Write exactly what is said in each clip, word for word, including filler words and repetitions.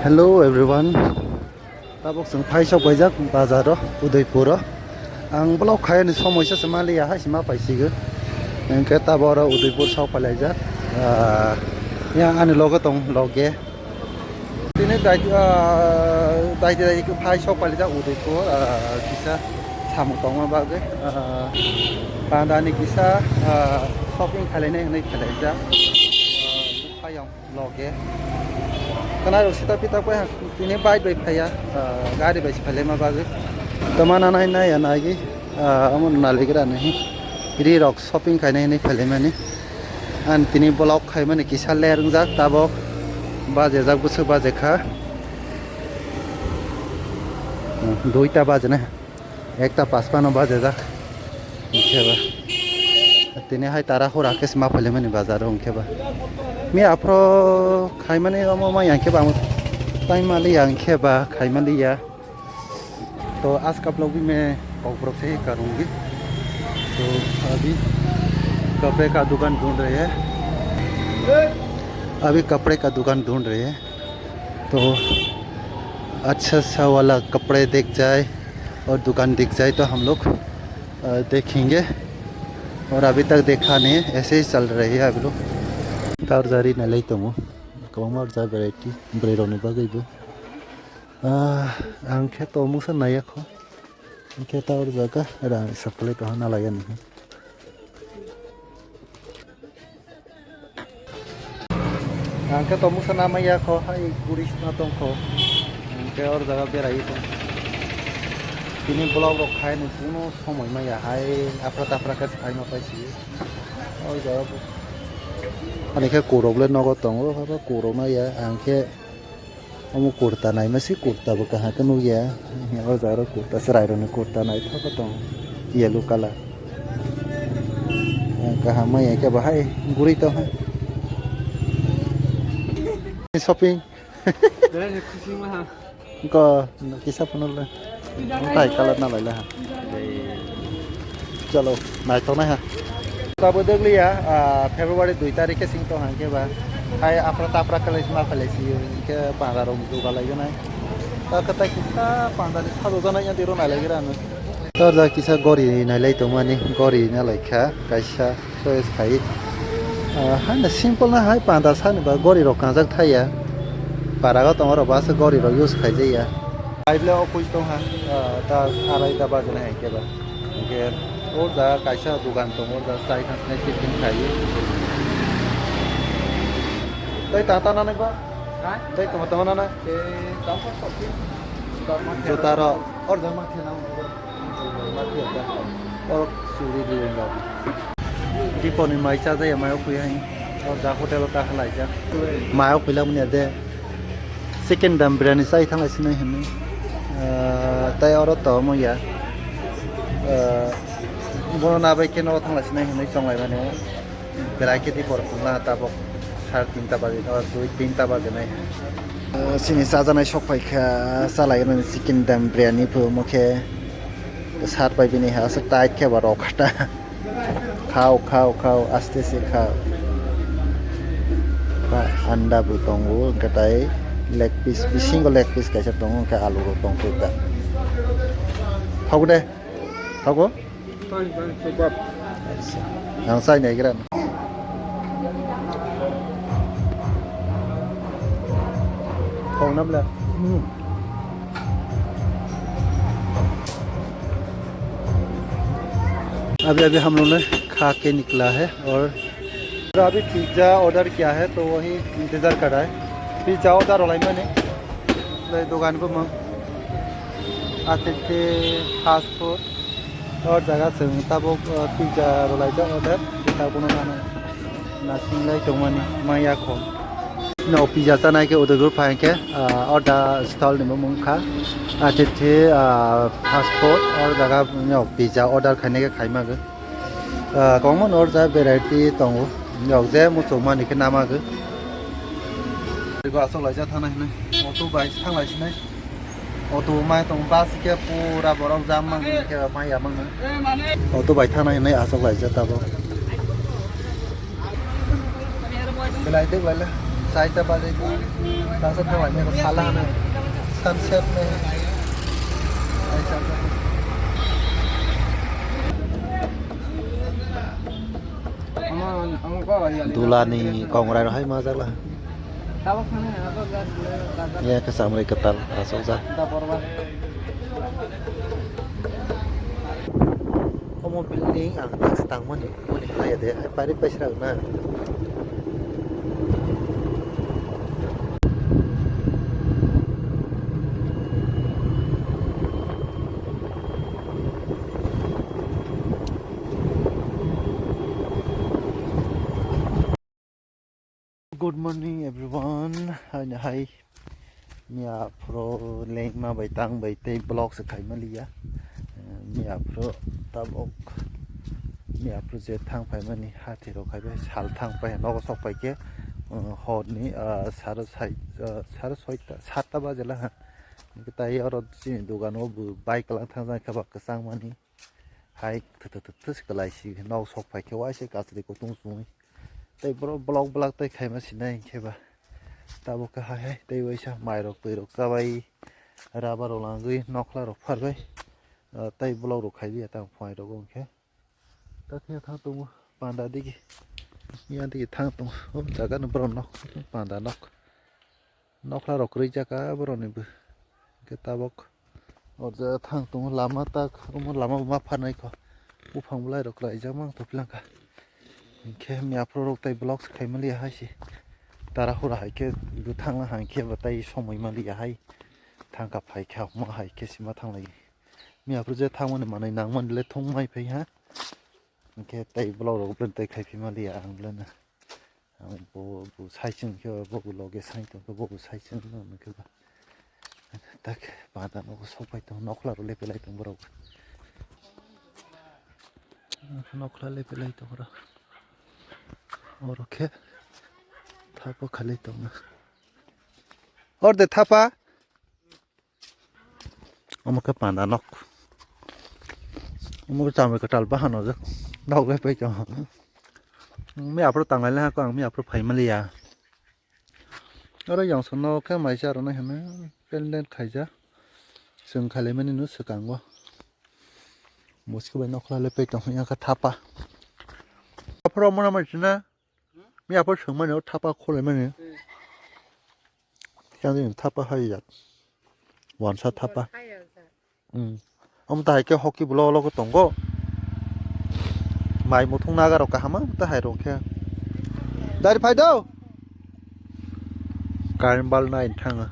Hello everyone. Tabok chwng phai sok paijak bazar o, Udaipur o. Ang vlog khaiyani somoi se ma liya hai se ma paisigo. Hwnkhe tabok oro Udaipur sok pailaijak. Ah, yang ani logo tong loge. Tini dai, ah, dai dai phai sok pailaijak Udaipur, ah, kisa samung tongma bagwi. Ah, pandani kisa, ah, shopping khainai hwnwi khailaijak. Ah, bupha yang. Loge. Kana rok sita pita pai ha, tini bike bai phaiya, ah, gari bai se phailai ma bagwi. Toma na nai nai ya nai gi, ah, amo naligra nahi. Ri rok shopping khainai hinwi phailaimani. Ang tini vlog khaimani kisa ler wngjak tabok. Bajejak bwswk bajekha. Duita bajenai. Ekta paspano bajajak. Hwnkhe ba. Tini hai tara hura khe se ma phailaimani bazar o hwnkhe ba. Mi aphro khaimani omo ma yang khe ba, amo tai mali yang khe ba khaimali ya. To aaj ka vlog bhi main Kokborok se hi karungi. To abhi kapde ka dukan dhund rahe hain. Abhi kapde ka dukan dhund rahe hain. तो अच्छा अच्छा वाला कपड़े दिख जाए और दुकान दिख जाए तो हम लोग, अ, देखेंगे। और अभी तक देखा नहीं है, ऐसे ही चल रही है अभी लोग। Tar jari nalai tongo, kwbangma rwchap variety, bwrwi rokni bagwi bo. Ah, ang khe tongmungsa naiya kho, ang khe ta o jaga rang supply kaham nalaiya nini. Ang khe tongmungsa namaiya kho, hai guri sna tong kho. Ang khe or jaga berai tong. Tini vlog rok khai no kuno somoi maya hai, aphra taphra khe khai ma pai si. Or jaga bo. Ani khe kurok le nogo tongo, habo kurok na ya, ang khe Omo kurta naima se, kurta bo kaham khe nukya. O jaga kurta chwrai rokni kurta naithok khe tongo, yellow colour. Kaham ma ya khe bahai guri tong hai. Shopping. Ko kisa phunuk le. Tai colour na laila ha. Chalo, naithok nai ha. Tabo dwgliya, ah, February dui tarikh khe sing tong hang khe ba. Hai aphra taphra kalaisi ma kalaisi, hwnkhe panda rok juga lai nai. Ta khe tai kisa panda ni sado jana ya diro nai lai gira ano. Tor da kisa gori nai lai tong mani, gori na lai kha, kaisa choice khai. Ah, hana simple na hai panda sani ba gori rok kanjak thai ya. Para ga tong oro ba se gori rok use khai jai ya. Ai ble office tong ha, ah, ta arai ta baje na hai khe ba. Hwnkhe o jaga kaisa dogan tongo, o jaga chai kha swnai tiffin khai. Tei ta ta nanai ba? Ha? Tei tongma tongma nanai? Tei tamo sok. Juta rok. Or jaga ma khe na. Ma khe da. Or suri di wng da. Diponi mai chajaya mai o kwi hai. O jaga hotel o ta halai jak. Mai o kwi lamani ade. Chicken dum biryani chai thanglai sinai hinwi, ah, tai oro to omo ya, ah, bono nabai khe nogo thanglai sinai hinwi chonglai mani. Belai khe di borok tongla tabok sar tinta baje, oh, dui tinta baje nai. Ah, chini chajanai sok pai kha, chalai mani chicken dum biryani phumo khe sar pai bini ha aswk tight khe ba rok kha ta. Khao, khao, khao, aste se khao. Ba anda bo tongo, hwnkhe tai leg piece, bisingo leg piece kaisa tongo, hwnkhe alu rok tong khe ta. Thok de, thogo? Aisa. Ang chai nai gra. Thok na bla. अभी अभी हम लोग ने खा के निकला है और अभी पिज़्ज़ा ऑर्डर किया है, तो वही इंतज़ार कर रहा है। पिज़्ज़ा ऑर्डर वाला ही मैंने दुकान को मंग आते थे फास्ट फूड और जगह से tabok, uh, pizza rwlaijak order, tabokno nana nasinglai tongmani maya kho. No pizza chanai khe Udaipur phai khe, ah, order stall ni bumung kha. Athithi, ah, fast food or jaga no pizza order khainai khe khaima gw. Ah, kwbangma no order variety tongo. Yok je muchung mani khe nama gw. Ego asok laijak thana hinwi. Auto bai thang lai sinai. Auto mai tong bus khe pura borok jam mang khe mai ya mang. Auto bai thana hinwi asok laijak tabok. Belai dek belai. Saita baje ko, sasa thawai ne ko sala hana, sunset ne. Dulani kongrai rok hai majak la. Ya ke samrai kwtal asok ja. Omo building ang tak tangmani, moni hai de, hai pari paisra na. Good morning everyone. Haino hai miya phuru lengma bai tang bai tei vlog se khaima liya. Eh, miya phuru tabuk miya phuru je thang phaimani hathi rok khai bai sal thang pai nogo sok pai khe, eh, hor ni, ah, saro sai, ah, saro soita satta baje la ha. Tai oro chini dogan o bo bike lang thang jang khe ba kwchang mani. Hai thw thw thw thw se kwlai si nok sok phai khe waisa kachari kutung chumui. Tei borok vlog vlog tei khaima sinai hinkhe ba. Tabuk khe hai hai tei waisa mairok twirok chabai rubber rok langwi nokla rok pharbai. Ah, tei vlog rok khai liya tamo phunairok hinkhe. Takhe thang tongo panda digi. Yang digi thang tongo. O jaga no borok nok panda nok. Nokla rok kwrwi jaka borok ni bo. Hinkhe tabuk o jaga thang tongo lama tak omo lama bo ma pharnai kho. Buphang bolai rok kwlaijak mang topilangkha. Hinkhe miya phuru rok tai vlog se khaima liya hai se. Tara hura hai khe bo thangna hai khe bo tai somoi ma liya hai. Thangkha phaikha omo hai khe sima thanglai. Miya phuru je thangmani manwi nangmani le thung mai phai ha. Hinkhe tai vlog rok belai tai khai phima liya ang belai no. Ang bo, bo sai chwng khe bo, bo loge sai tong khe bo, bo sai chwng no hwn khe ba. Tak panda nogo sok pai tong nokla rok lepe lai tong borok. Nokla lepe lai tong oro. Oro khe thapa khalai tong na. Or de thapa. Omo khe panda nok. Omo khe chamui kwtal bahan ojak. Nok bai pai tongo. Miya aphuru tanglai ha khe ang miya aphuru phai maliya. Oro yang song nok khe maisa rwnai hwnwi pendant khaijak. Chwng khailaimani no swkango. Muskhe bai nokla le pai tong yang khe thapa. Aphuru omo na mai sina. Miya aphuru swngmani o thapa kholaimani. Yang thapa hai jak. Wansa thapa. Hmm. Omo tahai khe hoki bwla o logo tongo. Mai muthung naga rok kaham ta hai rok khe. Dari phai do. Current bal nai thanga.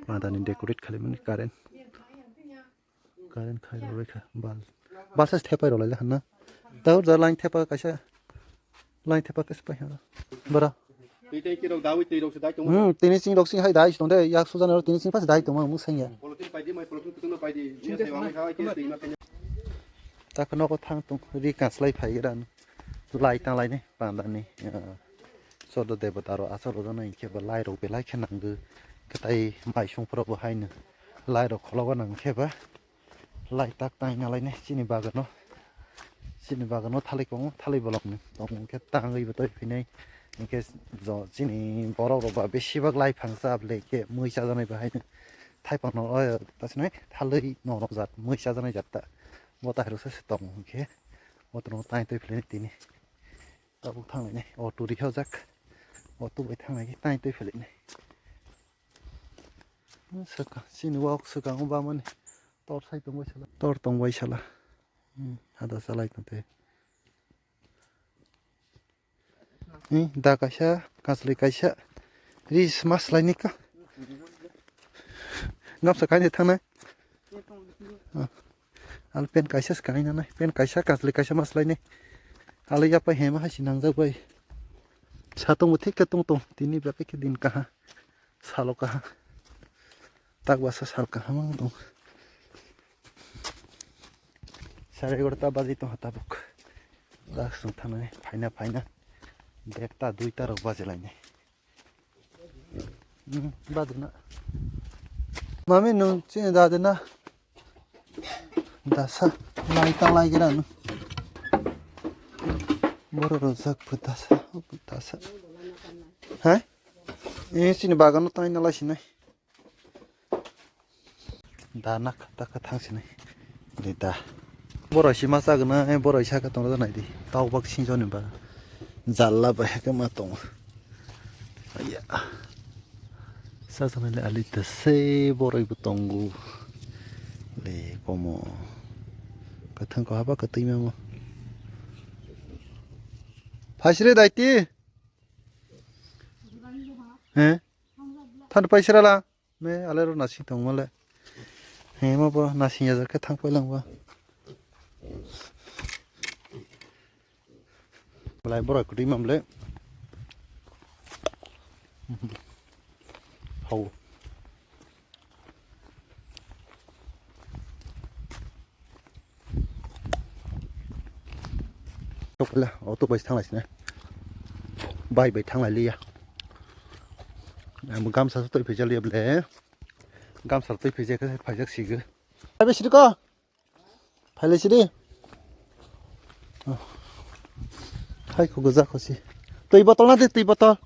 Madani decorate khalimani current. Current khai rw kha bal. Bal sa thepai rw lai hwnna. Tao da line thepa kaisa. Line thepa kaisa pai hwnna. Bara. Twi tei kirok dawi twi rok se dai tongma. Hmm, tini sing rok sing hai dai tong de. Yak sujan rok tini sing pas dai tongma mung seng ya. Polotin pai di mai polotin kutung pai di. Jia sai wang kha ke twi ma kanya. Tak nogo thang tong ri kaslai phai ran. Lai tang lai ne panda ni. Sodo debota rok asok rok jana hinkhe bo lai rok belai khe nangdo. Khe tai mai sung phuru bo haino lai rok khologo nang khe ba. Lai tak tai nalai ne chini bagano. Chini bagano thalai kongo, thalai bolong ni. Tong khe tangwi bo toi phinai. Hinkhe jo chini borok rok ba besi bak lai phang cha ble khe mui cha janai ba haino. Thai pang no, o, ta sinai thalai no rok jat, mui cha janai jat ta. Bo ta hai rok se tong hinkhe. Bo to no tai toi phinai tini. Tabuk thanglainai, auto rihajak. Auto bai thanglai khe tai twi phelainai. Swkang, chini wak swkango bamani tor sai tongbai sala. Tor tongbai sala. Hmm, hada salai tongte. Hmm, da kaisa, kasli kaisa. Ris mas laini ka. Gamsa kaini thangnai. Ah. Al pen kaisa se kaina nai, pen kaisa kasli kaisa maslai ni. Al ya pa hema hai si nangjak bai. Satung bo thik khe tong tong, tini bwkha khe din kaha, salo kaha. Tak basa sal kaha mang tong. Sare egarota baji tong ha tabuk. Dak sung thangnai, phaina phaina. Dekta duita rok baji lainai. Hmm, baduna. Mami nung chini daduna. Dasa lai ta lai gira no. Boro rojak phu dasa. Tasa. Ha? Eh, sini bagano tang na lai sinai. Da nak ta ka thang sinai. De da. Borok si ma chagna, eh, borok sa ka tong nai di. Tau bak sinjo ni ba. Jalla ba he ma tong. Aya. Sa sa le ali ta se borok bo tongo. Le komo. Ka thang ko haba ka twi ma mo. Phasire daiti. He? Than paisira la. Me alero nasing tongmale. He mo bo nasing ya khe thang pailangba. Belai borok kwtwi mamle. Hau. Tokla, auto bai thang lai sini. Bai bai thang lai liya. Ang gamsa sa twi phai jali ble. Gamsa twi phai jaka phai jak sigo. Abi sini ko. Phai lai sini. Hai ko goja khosi. Twi botol na di, twi botol.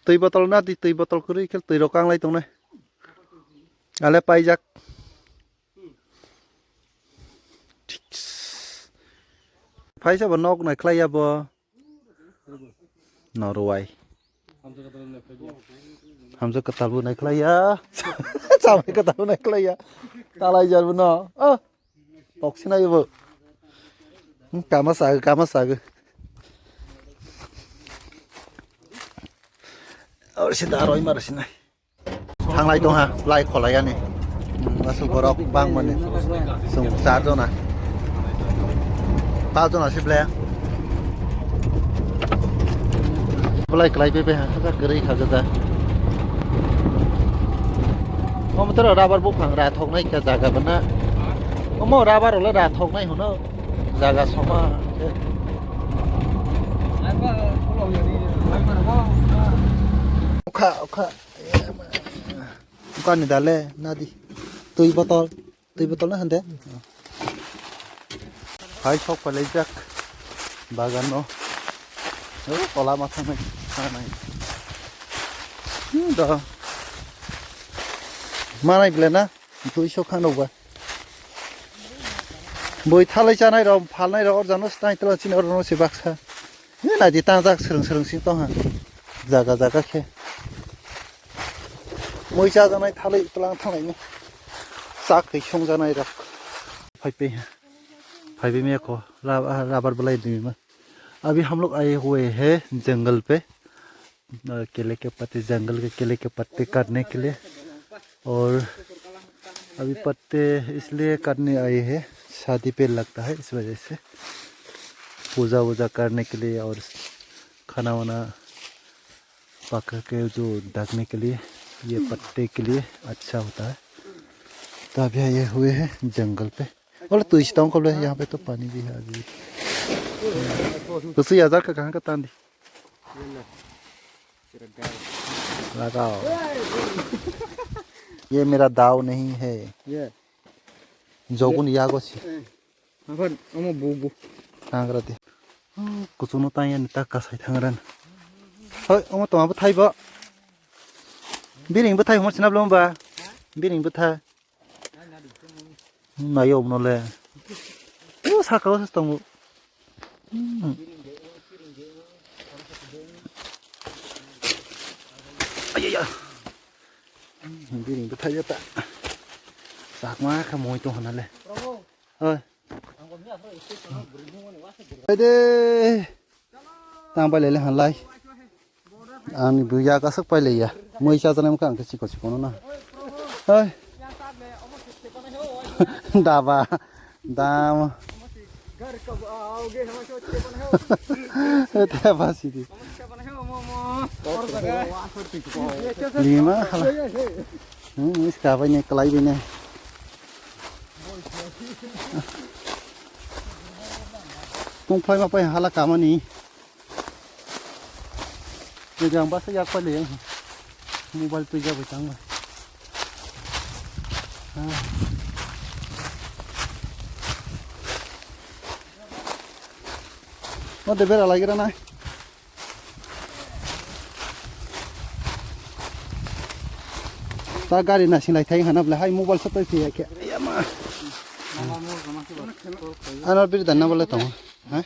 Twi botol na di, twi botol kwrwi khe twi rok kanglai tongnai. Ale paijak. Phaisa bo nok nai khlai ya bo. Norway. Hamsa kwtal bo nai khlai ya. Chamai kwtal bo nai khlai ya. Talai jar bo no. Oh. Tok sinai bo. Hmm, kama sago, kama sago. Or sida roi mar sinai. Thanglai tong ha, lai kholai ani. Hmm, asuk borok bang mani. Sung char jona. Pas jona si ble. Belai kwlai pe pe ha, kha kwrwi kha jada. Omo toro rubber buphang ra thoknai kha jaga bana. Omo rubber ole ra thoknai hwno jaga soma. Okha, okha. Okha ni dale, nadi. Twi botol. Twi botol na hande. Hai sok palaijak bagan no. Oh, tola ma thangnai, thangnai. Hmm, da. Manai bile na? Twi sok khano ba. Boi thalai chanai rok, phalnai rok, or jano stai tala chini oro no se baksa. Ni nai di tangjak srwng srwng sing tong ha. Jaga jaga khe. Mui chajaknai thalwi twlang thanglaini. Chak twi songjaknai rok. Phaipi, phaipi mekho, ra-, rubber belai dimi ma. Abhi hum log aaye hue hai jungle pe. अ, केले के पत्ते, जंगल के केले के पत्ते काटने के लिए। और अभी पत्ते इसलिए काटने आए हैं, शादी पे लगता है, इस वजह से पूजा वूजा करने के लिए और खाना वाना पका के जो ढकने के लिए ये पत्ते के लिए अच्छा होता है। तो अभी आए हुए हैं जंगल पे। बोले, तो इस टाउन को बोले, यहाँ पे तो पानी भी है अभी। तो सुई हजार का कहाँ का तान दी? लगाओ। ये मेरा दाव नहीं है। ये। Jogun yago si. Apan omo bu bu. Tangra di. Kuchuno tanya ni tak kasai thangra na. Hoi, omo toma bwthai bo. Biring bwthai humor sinablo ba. Biring bwthai. Nayo omo le. O saka o tongo. Hmm. Ayaya. Hmm, biring bwthai jata. Sakma kha moi tong hana le. Oi. Ede. Tang bai lele halai. Ani buya kasuk pai leya. Moi cha janai mukha ang khe chiko chiko no na. Hoi. Daba. Dam. Te basi di. Lima hala. Hmm, iska bai ne, kalai bai ne. Tong phai ma pai hala kamani. Ni jang basa yak pale yang. Mobile pija bai tang bai. Ah. Ate bera lagira nai. Ta gari nasing lai thai hana bole hai mobile sa toi phiya khe. Ayama. Ano bir dan na bole tong. Ha?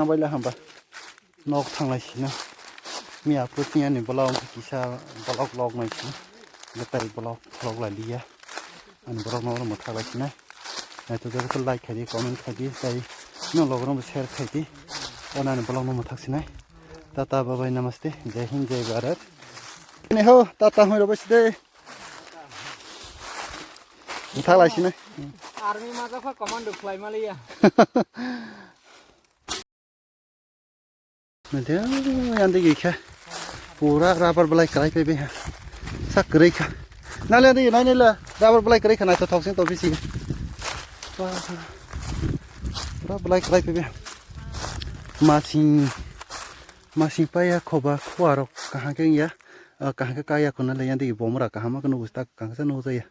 Ang bai la hamba. Nok thanglai sina. Miya putni ani vlog kisa vlog log nai sina. Betai vlog vlog lai liya. Ani vlog no mo thaglai sina. Nai to joto like khai di, comment khai di, tai no log no share khai di. Ana ani vlog no mo thak sina. Tata bye bye namaste. Jai Hind, Jai Bharat. Ni ho tata hoi robo side. Thaglai sina. Army maja kha commando khlai maliya. Nade, yandigi khe pura rubber belai kwlai phaibai ha. Sak kwrwi kha. Nale yandigi nai nila rubber belai kwrwi kha naithothok sing tongphisi. Pura belai kwlai phaibai. Masing, masing paiya khoba khuarok kaham khe wngya. Ah, kaham khe kaya khuna le yandigi bomra kaham khe nugo sta kaham khe nugo jaya.